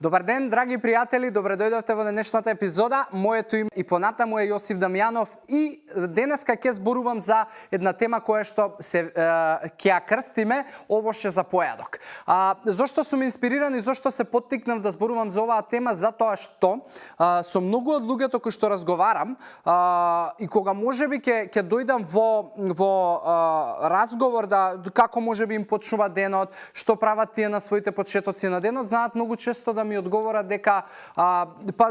Добар ден, драги пријатели, добре дојдовте во денешната епизода. Моето име и понатаму е Јосиф Дамјанов и денеска ќе зборувам за една тема која што ќе ја крстиме овоше за појадок. Зошто сум инспириран и зошто се поттикнав да зборувам за оваа тема? Затоа што со многу од луѓето кои што разговарам и кога можеби ќе дојдам во разговор да како можеби им почнува денот, што прават тие на своите почетоци на денот, знаат многу често да ми одговорат дека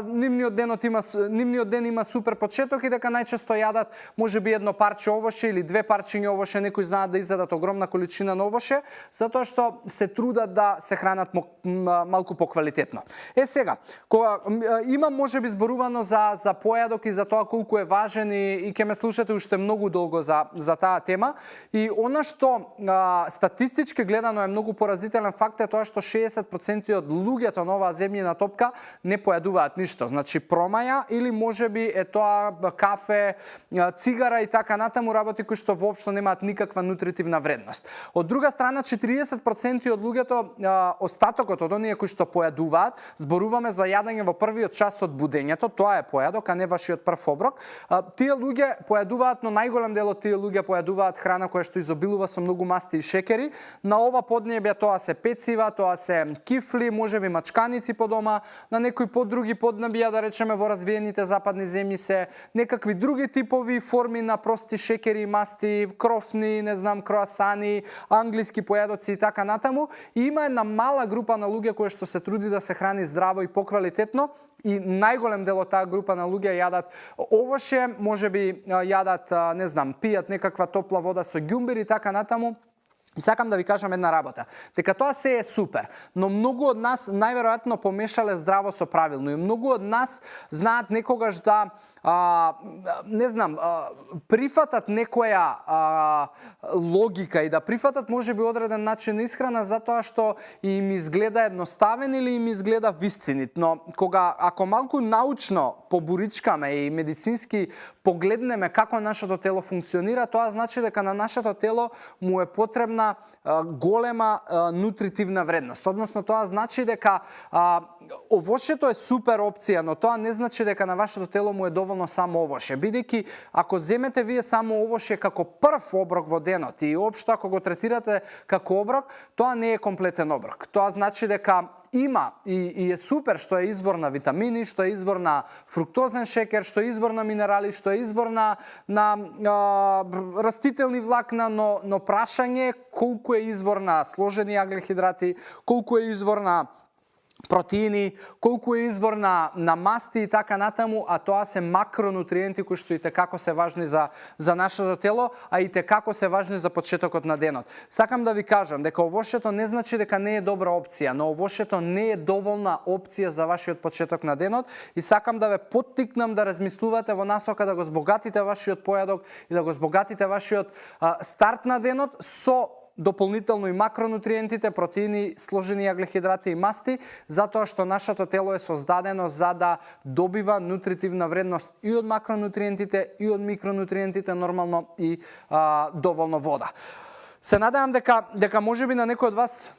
нивниот ден има супер почеток и дека најчесто јадат можеби едно парче овоше или две парчиња овоше, некои знаат да изедат огромна количина на овоше, затоа што се трудат да се хранат малку поквалитетно. Сега, кога има можеби зборувано за појадок и за тоа колку е важен и ќе ме слушате уште многу долго за таа тема, и она што статистички гледано е многу поразителен факт е тоа што 60% од луѓето на оваа земјина топка не појадуваат ништо. Значи промаја или можеби е тоа кафе, цигара и така натаму, работи кои што воопшто немаат никаква нутритивна вредност. Од друга страна 40% од луѓето, остатокот од оние кои што појадуваат, зборуваме за јадење во првиот час од будењето, тоа е појадок, а не вашиот прв оброк. Тие луѓе појадуваат, но најголем дел од тие луѓе појадуваат храна која што изобилува со многу масти и шекери. На ова поднебје тоа се пецива, тоа се кифли, можеби мачканици по дома, на некои подруги поднебја, да речеме во развиените западни земји се некакви други типови форми на прости шекери и масти, крофни, не знам, круасани, англиски појадоци и така натаму. И има една мала група на луѓе кои што се труди да се храни здраво и поквалитетно, и најголем дел од таа група на луѓе јадат овоше, можеби јадат, не знам, пијат некаква топла вода со ѓумбир и така натаму. И сакам да ви кажам една работа, дека тоа се е супер, но многу од нас најверојатно помешале здраво со правилно и многу од нас знаат некогаш да не знам, прифатат некоја логика и да прифатат можеби одреден начин на исхрана затоа што им изгледа едноставен или им изгледа вистинит. Но ако малку научно побуричкаме и медицински погледнеме како нашето тело функционира, тоа значи дека на нашето тело му е потребна голема нутритивна вредност. Односно тоа значи дека овошето е супер опција, но тоа не значи дека на вашето тело му е доволно само овоше. Бидејќи ако земете вие само овоше како прв оброк во денот и општо ако го третирате како оброк, тоа не е комплетен оброк. Тоа значи дека има и е супер што е извор на витамини, што е извор на фруктозен шекер, што е извор на минерали, што е извор на растителни влакна, но прашање колку е извор на сложени аглехидрати, колку е извор на протеини, колку е извор на масти и така натаму, а тоа се макронутриенти кои што и текако се важни за нашето тело, а и текако се важни за почетокот на денот. Сакам да ви кажам дека овошето не значи дека не е добра опција, но овошето не е доволна опција за вашиот почеток на денот и сакам да ве поттикнам да размислувате во насока да го збогатите вашиот појадок и да го збогатите вашиот старт на денот со дополнително и макронутриентите, протеини, сложени аглехидрати и масти, затоа што нашето тело е создадено за да добива нутритивна вредност и од макронутриентите и од микронутриентите нормално и доволно вода. Се надевам дека можеби на некој од вас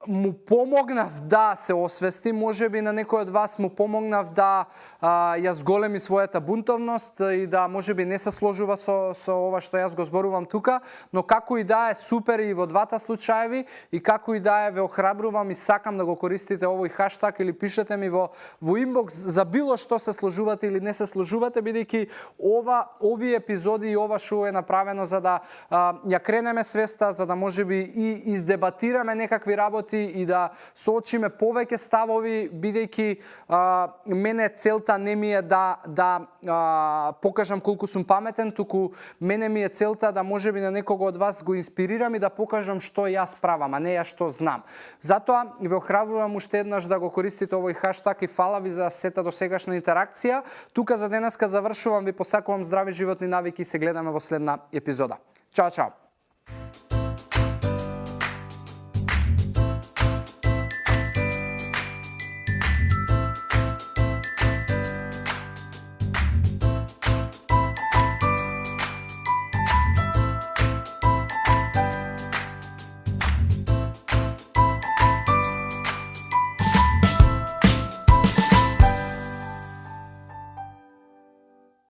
му помогнав да се освести, можеби на некој од вас му помогнав да ја зголеми својата бунтовност и да можеби не се сложува со ова што јас го зборувам тука, но како и да е супер и во двата случаеви и како и да е ве охрабрувам и сакам да го користите овој хаштаг или пишете ми во инбокс за било што се сложувате или не се сложувате, бидејќи овие епизоди и ова шоу е направено за да ја кренеме свеста, за да можеби и издебатираме некакви работи и да соочиме повеќе ставови, бидејќи мене целта не ми е да покажам колку сум паметен, туку мене ми е целта да можеби на некого од вас го инспирирам и да покажам што јас правам, а не ја што знам. Затоа ве охрабрувам уште еднаш да го користите овој хаштаг и фала ви за сета досегашна интеракција. Тука за денеска завршувам, ви посакувам здрави животни навики и се гледаме во следна епизода. Чао, чао!